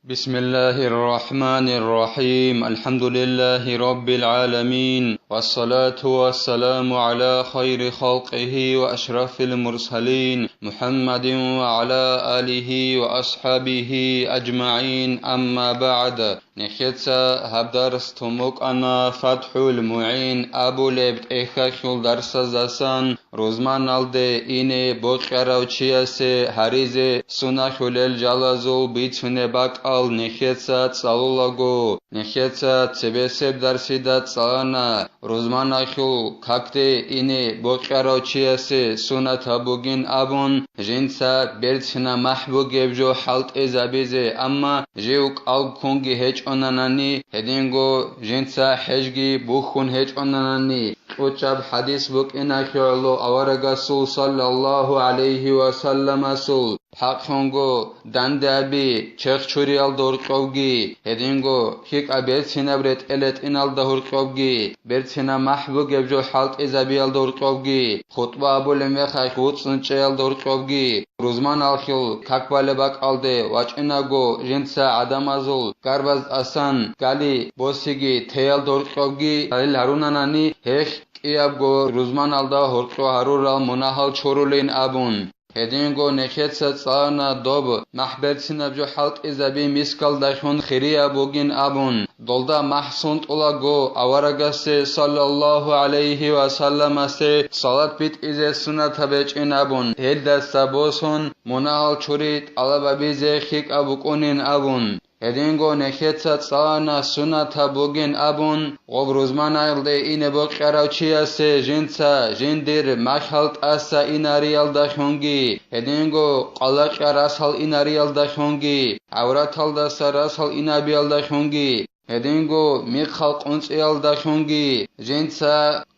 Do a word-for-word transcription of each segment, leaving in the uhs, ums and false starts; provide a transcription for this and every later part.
بسم الله الرحمن الرحيم. الحمد لله رب العالمين. والصلاة والسلام على خير خلقه وأشرف المرسلين محمد وعلى آله وأصحابه أجمعين. أما بعد. Нехеца гьаб дарс тун букӀана ФатхӀул МугӀин абулеб тӀехьалъул дарсаздасан. Рузманалде ине бокьарав чиясе гьаризе сунахьулел жалазул бицунеб бакӀал нехеца цӀалулаго, нехеца цебесеб дарсида цӀалана, рузманахьул какде ине бокьарав чиясе сунат гьабугин абун, жинца берцина махӀ бугеб жо хӀалтӀизабизе, амма жив кӀалгкунги гьечӀонанани, гьединго жинца хӀежги бухьун гьечӀонанани, кьучӀаб хӀадис букӀина гӀоло аварагасул саллаллагьу гӀалайгьи ва салламасул, хӀакълъунго, данде аби, черх чуриялда гьоркьовги, гьединго, лъикӀаб берцинаб ретӀел ретӀиналда гьоркьовги, берцина махӀ бугеб жо хӀалтӀизабиялда гьоркьовги, хутӀба абулеб мехалъ вуцӀцӀун чӀеялда гьоркьовги, рузманалъул как балеб бакӀалде вачӀинаго жинца гӀадамазул гарбаз тӀасан гали босиги теялда гьоркьовги гьарил гьарунанани, гьелъ кӀиябго рузманалда гьоркьо гьарурал мунагьал чурулин абун. Гьединго нехеца цӀалана доб махӀ берцинаб жо хӀалтӀизаби мискалдалъун хирияб бугин абун, долда махӀ сунтӀулаго аварагасде саллаллагьу гӀалайгьи ва салламасде салат битӀизе сунатаб гьечӀин абун, гьелдаса босун мунагьал чури тӀалаб гьабизе лъикӀаб букӀунин абун. Гьединго нехеца цӀалана сунатаб бугин абун, гъоб рузманалде ине бокьарав чиясе жинца жиндир махӀал тӀаса инариялдалъунги, гьединго къвалакьа расал инариялдалъунги, гӀавраталдаса расал инабиялдалъунги, гьединго михъал къунцӀиялдалъунги жинца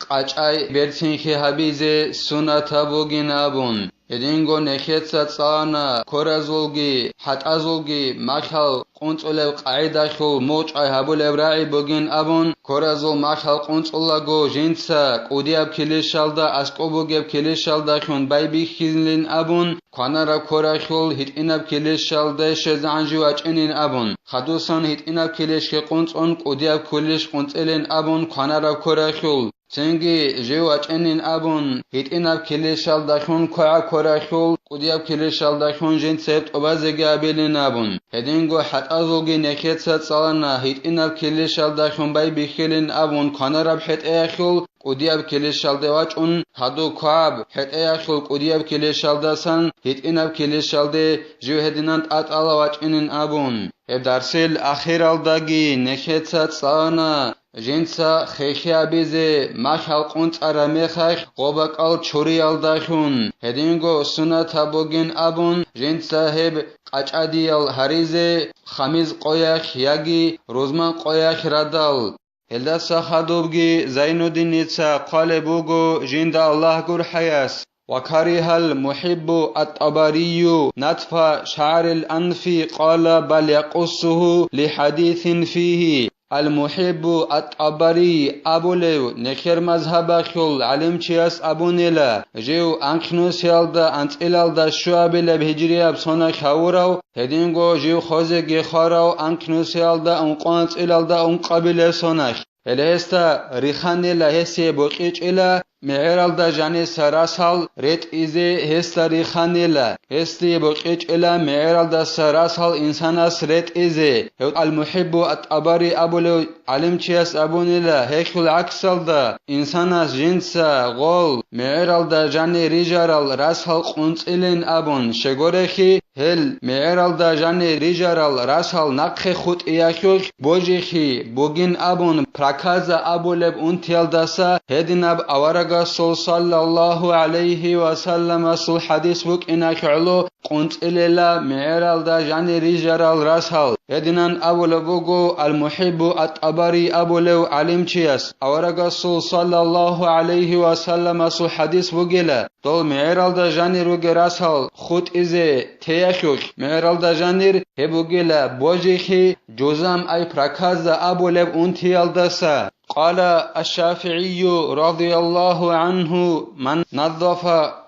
къачӀай берцинлъи гьабизе сунатаб бугин абун. Гьединго нехеца цӀалана коразулги хӀатӀазулги махӀал къунцӀулеб къагӀидалъул мугъчӀвай гьабулеб рагӀи бугин абун, коразул махӀал къунцӀулаго жинца кӀудияб килищалда аскӀоб бугеб килищалдалъун байбихьилин абун, кванараб коралъул гьитӀинаб килищалде щвезегӀан жив вачӀинин абун, хадусан гьитӀинаб килищги къунцӀун кӀудияб килищ къунцӀилин абун кванараб коралъул. Цинги жив вачӀинин абун, гьитӀинаб килищалдалъун квегӀаб коралъул, кӀудияб килищалдалъун жинца гьеб тӀубазеги абилин абун. Гьединго хӀатӀазулги нехеца цӀалана, гьитӀинаб килищалдалъун байбихьилин абун кванараб хӀетӀеялъул, кӀудияб килищалде вачӀун, хадуб квегӀаб хӀетӀеялъул кӀудияб килищалдасан гьитӀинаб килищалде жив гьединан тӀатӀала вачӀинин абун. Гьеб дарсил ахиралдаги нехеца цӀалана, жинца хехиабизе махӀал къунцӀараб мехалъ гъоб бакӀал чуриялдалъун, гьединго сунатаб бугин абун, жинца гьеб къачӀадиял гьаризе, хамиз къоялъ яги рузман къоялъ радал. Гьелдаса хадубги Зайнуддиница хъвалеб буго жинда Аллагь гурхӀаяс: وكره المحب الطبري نتف شعر الأنف، قال: بل يقصه لحديث فيه. Ал-МухӀиббу ат-ТӀабарий абулев нехер мазгьабалъул гӀалимчияс абунила, жив анкьнусиялда анцӀилалда щуабилеб гьижрияб соналъ гьавурав, гьединго жив хозеги хварав анкьнусиялда ункъоанцӀилалда ункъабилеб соналъ. Гьеле гьесда риханила гьесие бокьичӀила, мегӀералда жаниса расал ретӀизе гьесда риханила, гьесие бокьичӀила мегӀералдаса расал инсанас ретӀизе. Гьев Ал-МухӀиббу ат-ТӀабарий абулев гӀалимчияс абунила, гьелъул гӀаксалда, инсанас жинца гъол мегӀералда жани рижарал расал къунцӀилин абун щегорехи, гьел мегӀералда жани рижарал расал нахъе хутӀиялъулъ божихьи бугин абун проказа абулеб унтиялдаса гьединаб аварагасул саллаллагьу гӀалайгьи ва салламасул хӀадис букӀиналъ гӀоло къунцӀилела мегӀералда жани рижарал расал. Гьединан абулеб буго Ал-МухӀиббу ат-ТӀабарий абулев гӀалимчияс, аварагасул саллаллагьу гӀалайгьи ва салламасул хӀадис бугила, дол мегӀералда жанир ругел расал хутӀизе теялъулъ, мегӀералда жанир гьеб бугила божихьи, жузам ай проказа абулеб унтиялдаса. قال الشافعي رضي الله عنه: من نظف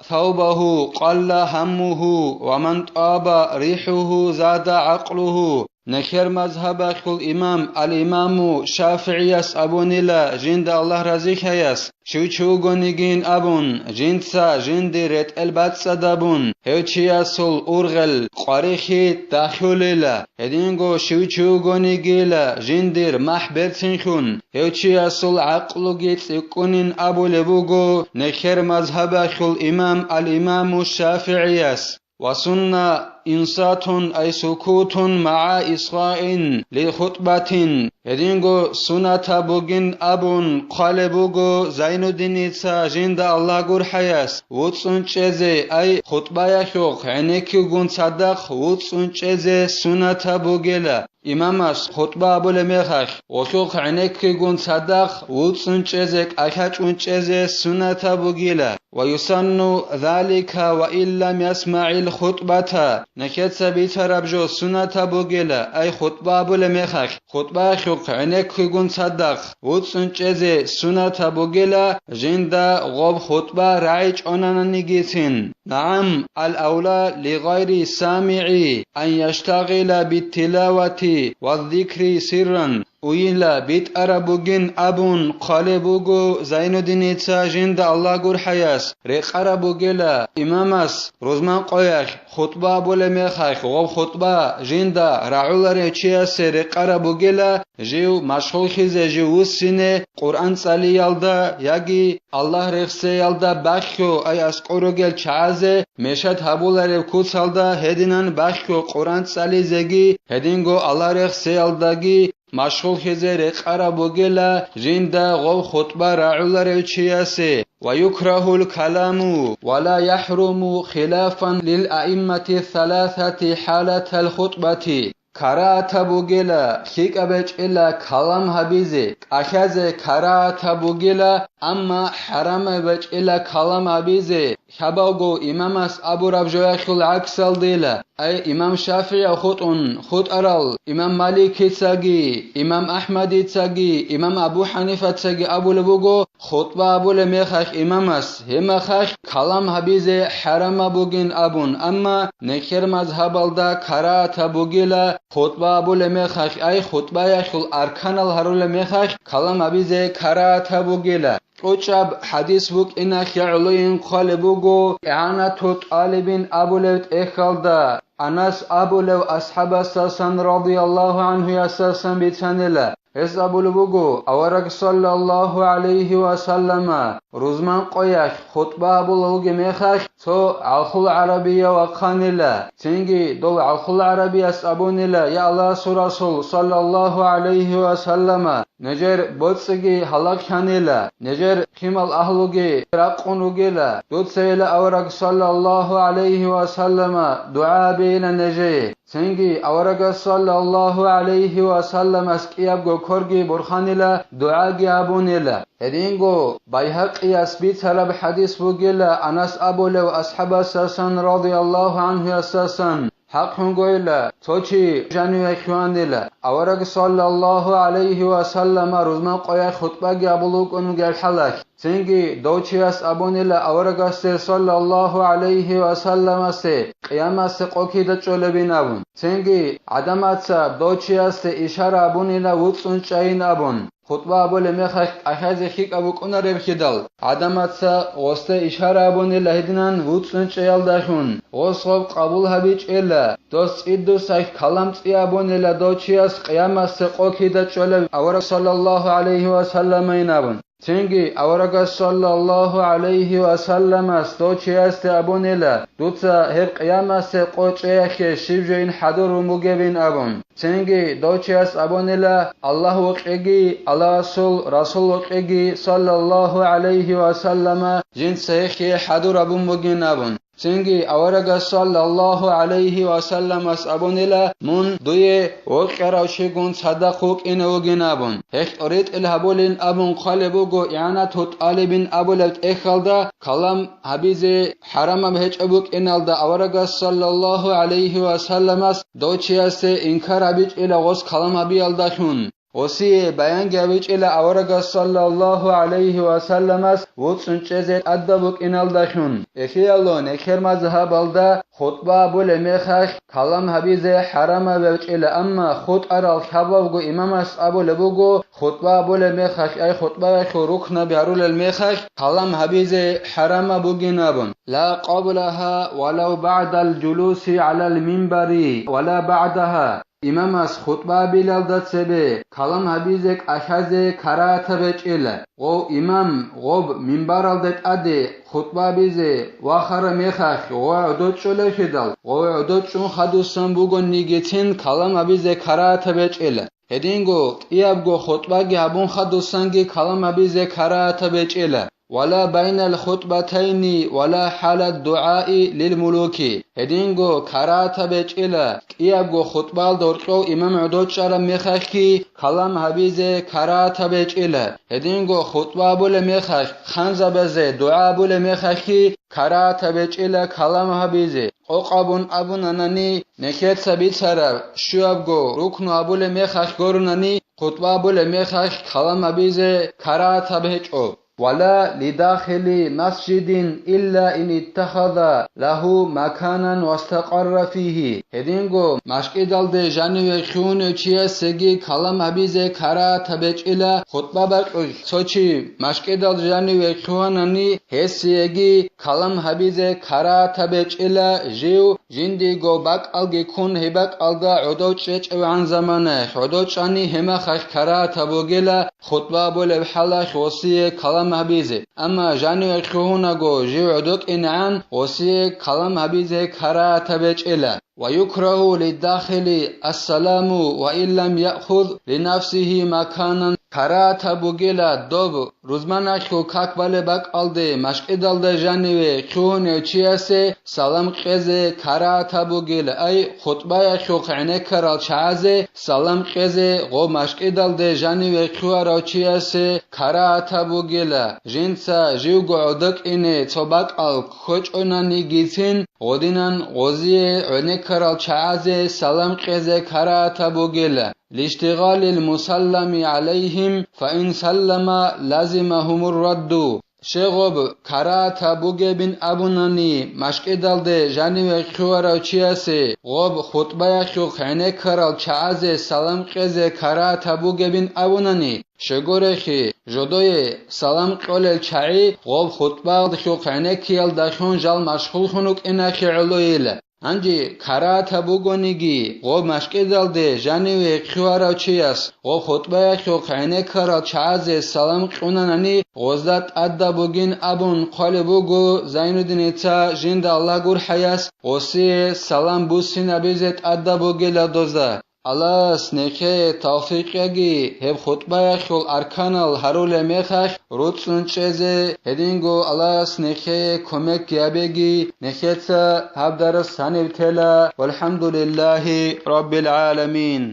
ثوبه قل همه، ومن طاب ريحه زاد عقله. Нехер мазгьабалъул имам ал-Имаму ШафигӀияс абунила, жинда Аллагь разилъаяс, щив чи вугонигин абун, жинца жиндир ретӀел бацӀцӀадабун, гьев чиясул ургъел къварихьи дахулила. Гьединго щив чи вугонигила жиндир махӀ берцинлъун, гьев чиясул гӀакълуги цӀикӀкӀунин абулеб буго нехер мазгьабалъул имам ал-Имаму ШафигӀияс. Ва сунна инсатун ай сукутун магӀа исгъаин лил хутӀбатин. Гьединго сунатаб бугин абун хъвалеб буго Зайнуддиница жинда Аллагь гурхӀаяс вуцӀцӀун чӀезе, ай хутӀбаялъухъ гӀенеккигун цадахъ вуцӀцӀун чӀезе сунатаб бугела. Имамас хутӀба абулеб мехалъ, гъолъухъ гӀенеккигун цадахъ вуцӀцӀун чӀезе, кӀалъачӀун чӀезе сунатаб бугила. Ва юсанну залика ва иллам ясмагӀил хутӀбата, нехеца бицараб жо сунатаб бугила, ай хутӀба абулеб мехалъ, хутӀбаялъухъ гӀенеккигун цадахъ вуцӀцӀун чӀезе сунатаб бугила, жинда гъоб хутӀба рагӀичӀонананигицин. НагӀам, ал-авла ли гъайри самигӀи ан яштагъила биттилавати ва зикри сирран, уйила битӀараб бугин абун хъвалеб буго Зайнуддиница жинда Аллагь гурхӀаяс, рекъараб бугела имамас рузман къоялъ хутӀба абулеб мехалъ гъоб хутӀба жинда рагӀуларев чиясе рекъараб бугела, жив машгъуллъизе жив вуссине Къуръан цӀалиялда яги Аллагь рехсеялда бахъго ай аскӀор ругел чагӀазе мешат гьабулареб куцалда гьединан бахъго Къуръан цӀализеги гьединго Аллагь рехсеялдаги машгъуллъизе рекъараб бугела жинда гъов хутӀба рагӀуларев чиясе. Ва юкрагьул каламу ва ла яхӀруму хилафан лил аиммати саласати хӀалатал хутӀбати. Карагьатаб бугела, лъикӀаб гьечӀела калам гьабизе, кӀалъазе карагьатаб бугела, амма хӀарамаб гьечӀела калам гьабизе, лъабавго имамас абураб жоялъул гӀаксалдила. Ай имам ШафигӀияв хутӀун хутӀарал, имам Маликицаги, имам Ахмадицаги, имам Абу ХӀанифацаги абулеб буго, хутӀба абулеб мехалъ имамас, гьеб мехалъ калам гьабизе хӀарамаб бугин абун, амма нехер мазгьабалда карагьатаб бугила, хутӀба абулеб мехалъ, ай хутӀбаялъул арканал гьарулеб мехалъ калам гьабизе карагьатаб бугила. КьучӀаб хӀадис букӀиналъе гӀолойин хъвалеб буго ИгӀанату ТӀалибин абулеб тӀехьалда, Анас абулев асхӀабасасан радияллагьу гӀанхуясасан бицанила. Гьес абулеб буго, авараг саллаллагьу гӀалайгьи ва саллама рузман къоялъ хутӀба гьабулев вугеб мехалъ, цо гӀалхул гӀарабияв вахъанила. Цинги дов гӀалхул гӀарабияс абунила, я Аллагьасул Расул, саллаллагьу гӀалайгьи ва саллама, нижер боцӀиги гьалаглъанила, нижер химал агьлуги ракъун ругела, дуцайила авараг саллаллагьу гӀалайгьи ва саллама дугӀа гьабейила нижее. Цинги аварагас саллаллагьу гӀалайгьи ва салламас кӀиябго корги борханила, дугӀаги гьабунила. Гьединго Байгьакъияс бицараб хӀадис бугела, Анас абулев асхӀабасасан радияллагьу гӀанхуясасан, хӀакълъунгойила, цо чи жаниве хьванила. Авараг саллаллагьу гӀалайгьи ва саллама рузман къоялъ хутӀбаги абулукӀун вугел хӀалалъ. Цинги дов чияс абунила аварагасде саллаллагьу гӀалайгьи ва салламасде къиямасде къо кида чӀолебин абун. Цинги гӀадамаца дов чиясде ишара абунила вуцӀцӀун чӀайин абун. ХутӀба абулеб мехалъ кӀалъазе лъикӀаб букӀунареб хидал, гӀадамаца гъосде ишара абунила гьединан вуцӀцӀун чӀеялдалъун, гъос гъоб къабул гьабичӀела, дос цӀидусай калам цӀи абунила дов чияс къиямасде къо кида чӀолеб авараг саллаллагьу гӀалайгьи ва салламайин абун. Цинги аварагас саллаллагьу гӀалайгьи ва салламас дов чиясде абунила, дуца гьеб къиямасде къо чӀеялъе щиб жойин хӀадурун бугебин абун. Цинги дов чияс абунила, Аллагь вокьиги, Аллагьасул Расул вокьиги, саллаллагьу гӀалайгьи ва саллама, жинца гьехие хӀадур абун бугин абун. Цинги аварагас саллаллагьу гӀалайгьи ва салламас абунила, мун дуе вокьарав чигун цадахъ вукӀине вугин абун. Гьелъ тӀоритӀил гьабулин абун хъвалеб буго ИгӀанату ТӀалибин абулеб тӀехьалда калам гьабизе хӀарамаб гьечӀеб букӀиналда аварагас саллаллагьу гӀалайгьи ва салламас дов чиясе инкар гьабичӀила гъос калам гьабиялдалъун. Гъосие баянги гьабичӀила аварагас саллаллагьу гӀалайгьи ва салламас вуцӀцӀун чӀезе тӀадаб букӀиналдалъун. Эхиялъун, эхер мазгьабалда хутӀба абулеб мехалъ калам гьабизе хӀарамаб гьечӀила, амма хутӀарал лъабабго имамас абулеб буго, хутӀба абулеб мехалъ, ай хутӀбаялъул рукнаби гьарулел мехалъ калам гьабизе хӀарамаб бугин абун. Ла къаблагьа ва ла багӀдал жулуси гӀалал минбари ва ла багӀдагьа. Имамас хутӀба абилалда цебе калам гьабизе кӀалъазе карагьатаб гьечӀила. Гъов имам гъоб минбаралда тӀаде хутӀба абизе вахараб мехалъ гъов гӀодов чӀолевлъидал, гъов гӀодов чӀун хадусан бугонигицин калам гьабизе карагьатаб гьечӀила. Гьединго кӀиябго хутӀбаги гьабун хадусанги калам гьабизе карагьатаб гьечӀила. Вала байнал хутӀбатайни вала хӀалад дугӀаи лил мулуки. Гьединго карагьатаб гьечӀила кӀиябго хутӀбаялда гьоркьов имам гӀодов чӀараб мехалъги калам гьабизе карагьатаб гьечӀила. Гьединго хутӀба абулеб мехалъ, ханзабазе дугӀа абулеб мехалъги карагьатаб гьечӀила калам гьабизе. Къокъ абун абунанани, нехеца бицараб щуябго рукну абулеб мехалъ гурунани, хутӀба абулеб мехалъ калам гьабизе карагьатаб гьечӀо. Вала лидахили масжидин илла ин иттахаза лагьу маканан вастакъарра фигьи. Гьединго машкӀидалде жаниве лъугьунев чиясеги калам гьабизе карагьатаб гьечӀила, хутӀба бакьулъ цо чи машкӀидал жаниве лъугьанани, гьесиеги калам гьабизе карагьатаб гьечӀила, жив жиндиего бакӀалги ккун гьеб бакӀалда гӀодов чӀечӀевгӀан заманаялъ, гӀодов чӀани гьемахалъ карагьатаб бугила хутӀба абулеб хӀалалъ гъосие калам гьабизе. Амма жаниве лъугьунаго жив гӀодов кӀинегӀан гъосие калам гьабизе карагьатаб гьечӀила. Ва юкрагьу лидахили ассаламу ва ин лам яхуз линафсигьи маканан. Карагьатаб бугила доб рузманалъул как балеб бакӀалде машкӀидалда жаниве лъугьунев чиясе салам кьезе карагьатаб бугила, ай хутӀбаялъухъ гӀенеккарал чагӀазе салам кьезе гъоб машкӀидалде жаниве лъугьарав чиясе карагьатаб бугила, жинца живго гӀодов кӀине цо бакӀал ккечӀонанигицин, гъодинан гъозие гӀенеккарал чагӀазе салам кьезе карагьатаб бугила. Лиштигъалил мусаллами гӀалайгьим, фа ин саллама лазимагьумур радду. Щегъоб карагьатаб бугебин абунани, машкӀидалде жаниве лъугьарав чиясе гъоб хутӀбаялъухъ гӀенеккарал чагӀазе салам кьезе карагьатаб бугебин абунани, щегорехи, жодое салам кьолел чагӀи гъоб хутӀбаялдалъухъ гӀенеккиялдалъун жал машгъуллъун вукӀинахъе гӀолойила. Гьанже карагьатаб бугониги, гъоб машкӀидалде жаниве лъугьарав чияс гъоб хутӀбаялъухъ гӀенеккарал чагӀазе салам кьунанани, гъозда тӀадаб бугин абун хъвалеб буго Зайнуддиница, жинда Аллагь гурхӀаяс, гъосие салам буссинабизе тӀадаб бугила дозда. Аллагьас нехее тавфикъ яги, гьеб хутӀбаялъул арканал гьарулеб мехалъ руцӀцӀун чӀезе, гьединго Аллагьас нехее кумек гьабеги, нехеца гьаб дарс гьаниб тела. Валхамдулиллагьи раббил гӀаламин.